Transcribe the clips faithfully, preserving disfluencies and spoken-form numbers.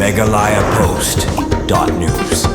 Meghalaya Post dot news.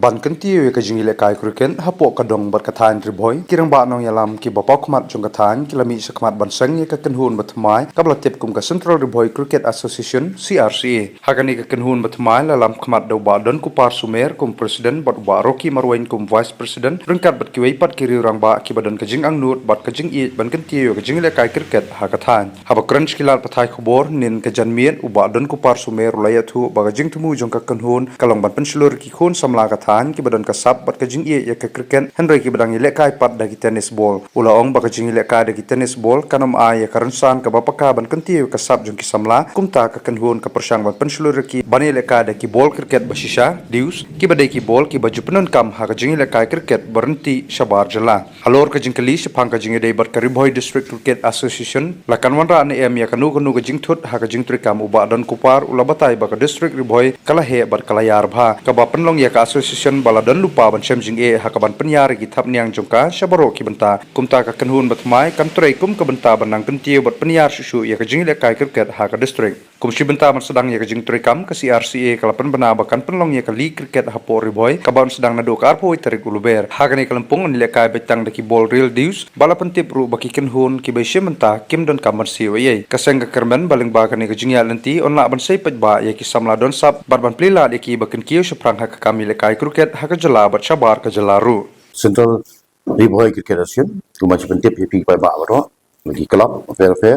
Ban kyntiew ïa ka jingïalehkai cricket hapoh ka dong bad ka thaiñ Ri Bhoi, ki rangbah nongïalam kiba paw khmat jong ka thaiñ ki la mih shakhmat ban seng ïa ka kynhun bathymmai kaba la tip kum ka Central Ri Bhoi Cricket Association, C R C A. Ha kane ka kynhun bathymmai la lam khmat da u Bah Donkupar Sumer kum President bad u Bah Rocky Marwein kum Vice President, ryngkat bad kiwei pat ki riew rangbah kiba don ka jingangnud bad ka jingïeit ban kyntiew ïa ka jingïalehkai cricket ha ka thaiñ. Haba kren sha ki lad pathai khubor hynnin ka janmiet, u Bah Donkupar Sumer u la ïathuh ba ka jingthmu jong ka kynhun ka long ban pynshlur ïa ki khun samla ka thaiñ kiba don ka sap bad ka jingïeit ïa ka cricket, hynrei kiba dang ïalehkai pat da ki tennis ball. U la ong ba ka jingïalehkai da ki tennis ball kan ym ai ïa ka rynsan kaba paka ban kyntiew ïa ka sap jong ki samla, kumta ka kynhun ka pyrshang ban pynshlur ïa ki ban ïalehkai da ki ball cricket ba shisha, deuce, kiba dei ki ball kiba ju pyndonkam ha ka jingïalehkai cricket ba ryntih shabar jylla. Halor ka jingkylli shaphang ka jingïadei bad ka Ri Bhoi District Cricket Association, la kan wanrah ne em ïa kano kano ka jingthut ha ka jingtreikam, u Bah Donkupar u la batai ba ka District Ri Bhoi ka la heh bad ka la ïar bha, kaba pynlong ïa ka association ba la don lypa ban shem jingeh ha kaban pynïar ïa ki thapniang jong ka sha baroh ki bynta. Kumta ka kynhun bathymmai kan trei kum ka bynta ban nang kyntiew bad pynïar shuh shuh ïa ka jingïalehkai cricket ha ka district. Kum shi bynta ban sdang ïa ka jingtreikam, ka C R C A ka la pynbna ba kan pynlong ïa ka league cricket hapoh Ri Bhoi, kaba yn sdang naduh ka arphew wei tarik u Lber. Ha kane ka lympung yn ïalehkai beit tang da ki ball reel, deuce, ba la pyntip ruh ba ki kynhun kiba shim bynta kim donkam ban siew ei ei. Ka seng ka kyrmen ba lyngba kane ka jingïaid lynti yn lah ban sei paidbah ïa ki samla don sap bad ban plie lad ïa ki ba kin kiew shaphrang ha ka kam ïalehkai cricket ha ka jylla bad shabar ka jylla ruh. Central Ri Bhoi Cricket Association, kumba ju pyntip ïa phi paidbah baroh, ki club bapher bapher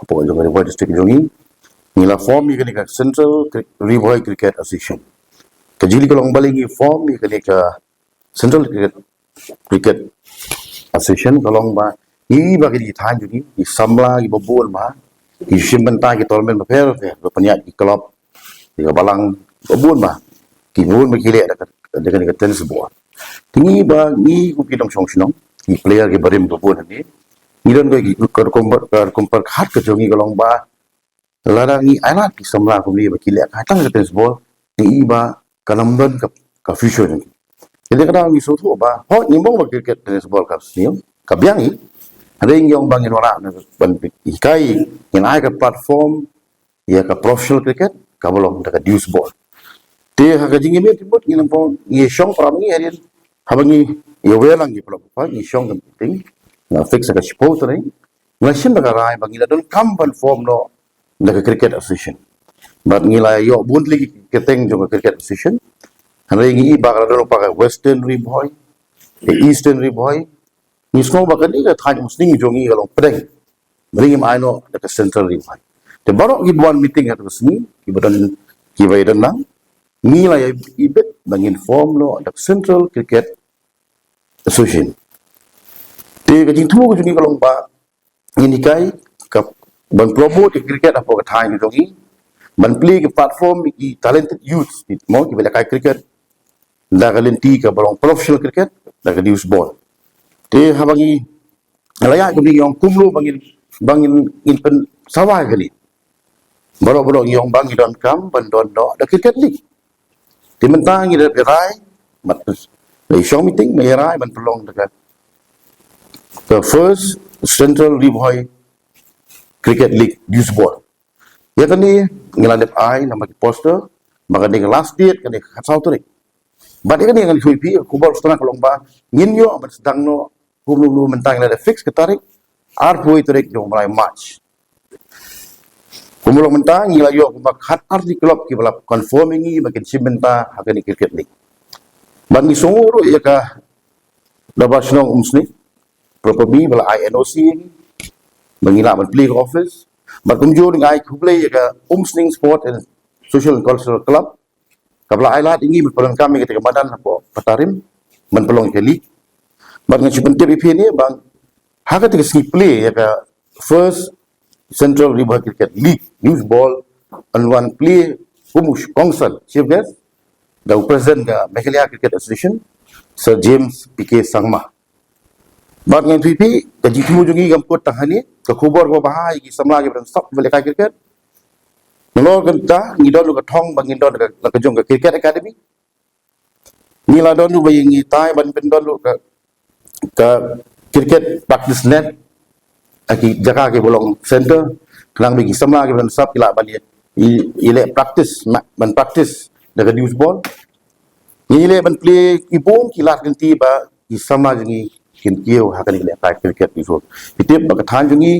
hapoh jong ka Ri Bhoi District jong ngi, ngi la form ïa kane ka Central Cri-, Ri Bhoi Cricket Association. Ka jingkylli ka long balei ngi form ïa kane ka Central Cricket, Cricket Association, ka long ba ngi ba ki thaiñ jong ngi, ki samla kiba bun ba ki shim bynta ki tournament bapher bapher, ba pynïaid ki club, ki balang ba bun ba, ki bun ba ki leh da ka, da ka, da ka tennis ball. Te ngi ba ngi kum ki nongshong shnong, ki player kiba rim ba bun hangne, ngi don ka, ka, ka rukom, ka rukom pyrkhat ka jong ngi ka long ba lada ngi ai lad ki samla kumne ba ki lehkai tang ka tennis ball, ngi i ba kan ym don ka, ka future jong ki. Te dei ka daw ngi sngewthuh ba, hooid ngi mong ba cricket, tennis ball ka sniew, ka biang hi. Hynrei ngi ong ba ngin wanrah ban hikai, ngin ai ka platform ïa ka professional cricket kaba long da ka deuce ball. Te ha ka jingïamih te mut ngi nang pon ngi shong para ngi hadien, haba ngi ïa wer lang ngi pynlong ka, ngi shong ka meeting, nga fix ka shiphew tarik, nga shim da ka rai ba ngi la donkam ban form noh da ka Cricket Association. Bad ngi la ïoh bun tylli ki kyrteng jong ka Cricket Association. Hynrei ngi i ba ka la don lypa ka Western Ri Bhoi, ka Eastern Ri Bhoi. Ngi sngew ba kane ka thaiñ Umsning jong ngi ka long pdeng. Hynrei ngim ai noh da ka Central Ri Bhoi. Te baroh kiba wan meeting ha kata ka sngi, kiba don, kiba ïadon lang, ngi la ïa i bit ba ngin form noh da ka Central Cricket Association. Te ka jingthmu ka jong ngi ka long ba ngin hikai ka ban promote ïa ka cricket hapoh ka thaiñ ka jong ngi, ban plie ka platform ïa ki talented youths, mo, kiba lehkai cricket da ka lynti kaba long professional cricket da ka deuce ball. Te haba ngi la ïaid kumne ngi ong kumno ba ngin, ba ngin, ngin pynsawa ïa kane. Baroh baroh ngi ong ba ngi donkam ban don noh da cricket league. Te mynta ngi la rai, mat, la i shong meeting, ngi la rai ban pynlong da ka, ka first Central Ri Bhoi Cricket League deuce ball. Ïa kane ngi la dep ai namar ki poster, ba kane ka last date kane ka khatsaw tarik. Bad ïa kane ngan ïathuh ïa phi, ka khubor sdang ka long ba ngin ïoh ban sdang noh, kumno kumno mynta ngi la dep fix ka tarik, arphew wei tarik jong u bnai March. Kumba long mynta ngi la ïoh kumba khat arti club kiba la confirm ïa ngi ba kin shim bynta ha kane cricket league. Bad ngi sngewnguh ruh ïa ka Dorbar Shnong Umsning, Proper B, ba la ai N O C ïa ngi ba ngi lah ban plie ka office. Bad kumjuh ngi ai khublei ïa ka Umsning Sport and Social and Cultural Club, kaba la ai lad ïa ngi ban pyndonkam ïa kata ka madan hapoh Patarim ban pynlong ïa ka league. Bad ngan shu pyntip ïa phi ne ba ha kata ka sngi plie ïa ka first Central Ri Bhoi Cricket League deuce ball, yn wan plie kum u kongsan, chief guest, da u president ka Meghalaya Cricket Association, Sir James P K Sangma. Bad ngan ïathuh ïa phi, ka jingthmu jong ngi kam kut tang hangne, ka khubor kaba bha ïa ki samla kiba don sap ba lehkai cricket. Nalor kata ngi don ruh ka thong ba ngin don ka, ka jong ka Cricket Academy. Ngi la don ruh ba ïa ngi tai ban pyndon ruh ka, ka cricket practice net ha ki jaka kiba long center, khnang ba ki samla kiba don sap ki lah ban ïa i, i leh practice, ma, ban practice da ka deuce ball. Ngi leh ban plie i bun ki lad ki lynti ba ki samla jong ngi kin kiew ha kane ka lehkai cricket deuce ball. Phi tip ba ka thaiñ jong ngi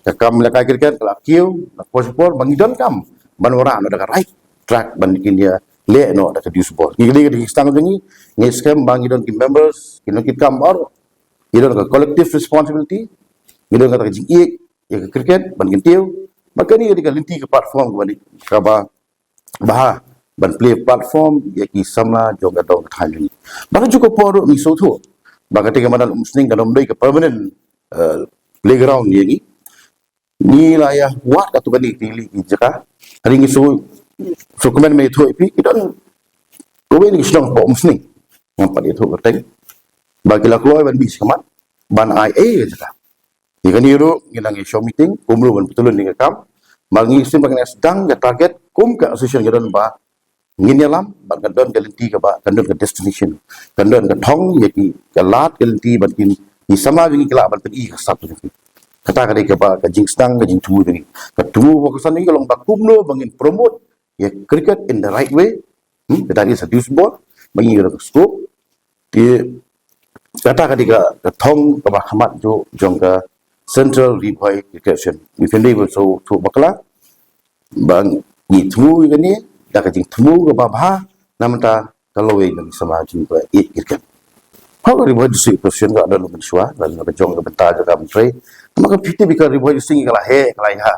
ka kam lehkai cricket ka la kiew na ka por sha ka por ba ngi donkam ban wanrah noh da ka right track ban kin ïa leh noh da ka deuce ball. Ngi dei ka dei ka stang jong ngi, ngi skhem ba ngi don ki members, ki nongkitkam baroh, ngi don ka collective responsibility, ngi don kata ka jingïeit ïa ka cricket ban kyntiew. Ba kane ka dei ka lynti ka platform kaba dei kaba bha ban plie platform ïa ki samla jong ka dong ka thaiñ jong ngi. Ba ka juh ka por ruh ngi sngewthuh ba kata ka madan Umsning kan ym dei ka permanent, eh, playground ïa ngi. Ngi la ïa wad katto katne tylli ki jaka. Hynrei ngi shu, shu kmen, me ïathuh ïa phi, ki don kawei na ki shnong hapoh Umsning, ngam pat ïathuh kyrteng, ba ki la kloi ban mih shakhmat ban ai ei ka jaka. Ïa kane ruh ngi nang ïa shong meeting kumno ban pyntylun ïa ka kam. Ba ngi sngewthuh ba ngi sdang ka target kum ka association, ngi don ba ngin ïalam bad kan don ka lynti kaba kan don ka destination, kan don ka thong ïa ki, ka lad ka lynti ban kin, ki samla jong ngi ki lah ban pyni ka sap jong ki. Kata ka dei kaba ka jingsdang, ka jingthmu jong ngi. Ka thmu ba ka san ngi ka long ba kumno ba ngin promote ïa cricket in the right way. Hmm? Kata ka dei sa deuce ball ba ngi ïoh ka scope. Te kata ka dei ka, ka thong kaba khmat jong, jong ka Central Ri Bhoi Cricket Association. Ngi pynlong ba shu, shu bakla ba ngi thmu ïa kane da ka jingthmu kaba bha na ka bynta ka lawei jong ki samla jong ngi kiba ïeit cricket. Ha ka Ri Bhoi District Association ka don mynshuwa, lada ka jong ka bynta jong ka mynta. Namar ka phi tip ba ka Ri Bhoi District ka la heh, ka la ïa,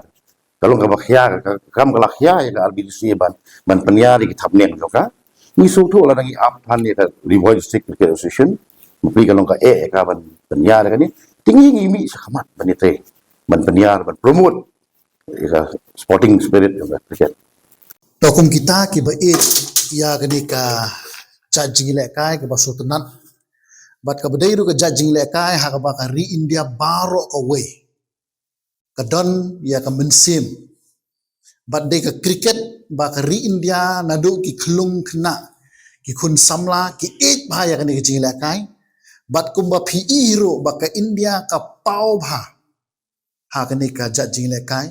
ka long kaba khia, ka kam ka la khia ïa ka R B D C ban, ban pynïar ïa ki thapniang jong ka. Ngi sngewthuh lada ngi ap phan ïa ka Ri Bhoi District Cricket Association, bapli ka long ka eh ïa ka ban pynïar ïa kane. Te ngi, ngi mih shakhmat ban ïatrei, ban pynïar, ban promote ïa ka sporting spirit jong ka cricket. To kum kita kiba ïeit ïa kane ka jait jingïalehkai kaba sngewtynnat bad kaba dei ruh ka jait jingïalehkai ha kaba ka ri India baroh kawei ka don ïa ka mynsiem bad dei ka cricket ba ka ri India naduh ki khyllung khynnah, ki khun samla ki ïeit bha ïa kane ka jingïalehkai. Bad kumba phi i ruh ba ka India ka paw bha ha kane ka jait jingïalehkai,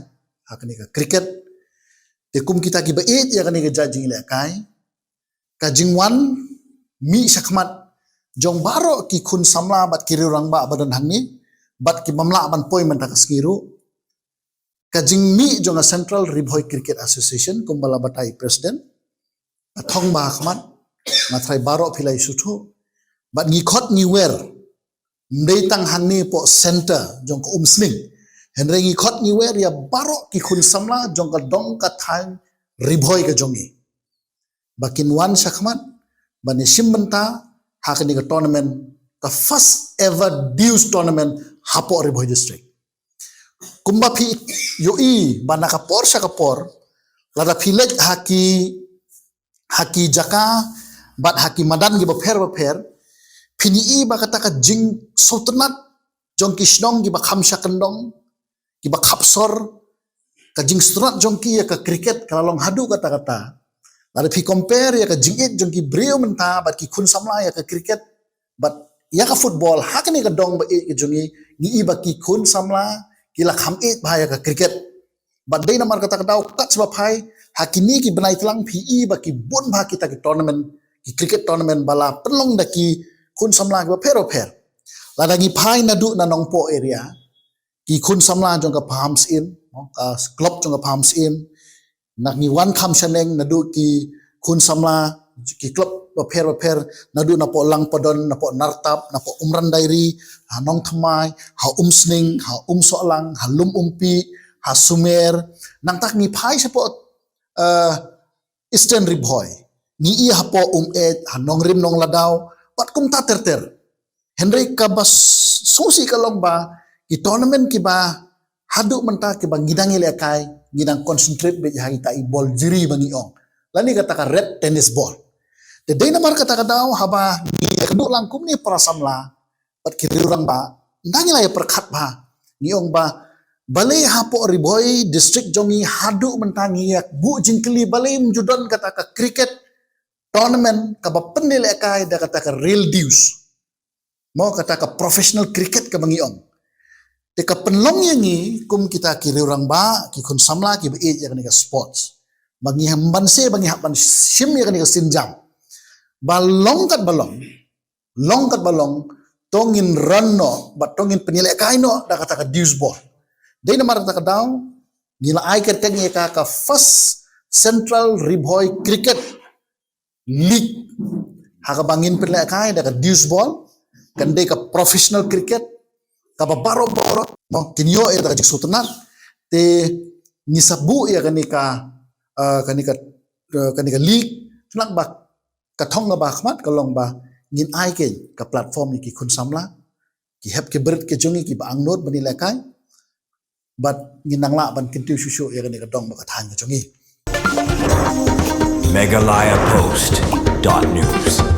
ha kane ka cricket. Te kum kita kiba ïeit ïa kane ka jait jingïalehkai, ka jingwan mih shakhmat jong baroh ki khun samla bad ki riewrangbah ba don hangne bad ki bym lah ban poi mynta ka sngi ruh, ka jingmih jong ka Central Ri Bhoi Cricket Association kumba la batai president, ka thong ba ha khmat, nga tharai baroh phi la ïa sngewthuh. Bad ngi khot ngi wer, ym dei tang hangne hapoh centre jong ka Umsning, hynrei ngi khot ngi wer ïa baroh ki khun samla jong ka dong ka thaiñ Ri Bhoi ka jong ngi ba kin wan shakhmat ban ïa shim bynta ha kane ka tournament, ka first ever deuce tournament hapoh Ri Bhoi District. Kumba phi ïohi ba na ka por sha ka por, lada phi leit ha ki, ha ki jaka bad ha ki madan kiba pher bapher, phin ïohi ba kata ka jingsngewtynnat jong ki shnong kiba kham sha kyndong, kiba khap sor, ka jingsngewtynnat jong ki ïa ka cricket ka la long haduh katta katta. Lada phi compare ïa ka jingïeit jong ki briew mynta bad ki khun samla ïa ka cricket bad ïa ka football ha kane ka dong ba ïeit ka jong ngi, ngi i ba ki khun samla ki la kham ïeit bha ïa ka cricket. Bad dei namar kata ka daw kat shaba phai, ha kine ki bnai tlang phi i ba ki bun bha kita ki tournament, ki cricket tournament ba la pynlong da ki khun samla kiba pher bapher. Lada ngi phai naduh na Nongpoh area, ki khun samla jong ka Pahamsyiem, ka club jong ka Pahamsyiem, na ngi wan kham shaneng naduh ki khun samla ki club bapher bapher, naduh napoh Langpadon, napoh Nartap, napoh Umran Diary, ha Nongthymmai, ha Umsning, ha Umsohlang, ha Lum Umpi, ha Sumer, nangta ngi phai shapoh, eh, Eastern Ri Bhoi, ngi i hapoh Umeit, ha Nongrim Nongladaw, bad kumta ter ter. Hynrei kaba s-, sngewsih ka long ba ki tournament kiba haduh mynta kiba ngi dang ïalehkai, ngi dang concentrate beit ha kita i bol jri ba ngi ong, lane kata ka red tennis ball. Te dei namar kata ka daw haba ngi ïakynduh lang kumne para samla bad ki riewrangbah, nda ngi la ïa pyrkhat bha, ngi ong ba balei hapoh Ri Bhoi District jong ngi haduh mynta ngi ïa buh jingkylli balei ym ju don kata ka cricket tournament kaba pynïalehkai da kata ka real deuce, mo, kata ka professional cricket kaba ngi ong. Te ka pynlong ïa ngi kum kita ki riewrangbah, ki khun samla kiba ïeit ïa kane ka sports, ba ngi hap ban se, ba ngi hap ban shim ïa kane ka sienjam. Ba long kat ba long, long kat ba long, to ngin run noh, bad to ngin pynïalehkai noh da kata ka Dewsball. Dei namar kata ka daw ngi la ai kyrteng ïa ka ka First Central Ri Bhoi Cricket League. Ha kaba ngin pynlehkai da ka Dewsball, kan dei ka professional cricket, kaba baroh baroh, no, kin ïoh ïa ka jingsngewtynnat. Te ngi sa buh ïa kane ka, eh, kane ka, eh, kane ka league, khnang ba ka thong kaba khmat ka long ba ngin ai keiñ ka platform ïa ki khun samla, ki hep ki barit ki jong ngi kiba angnud ban ïalehkai. Bad ngin nang lah ban kyntiew shuh shuh ïa kane ka dong bad ka thaiñ ka jong ngi. Meghalaya Post dot news.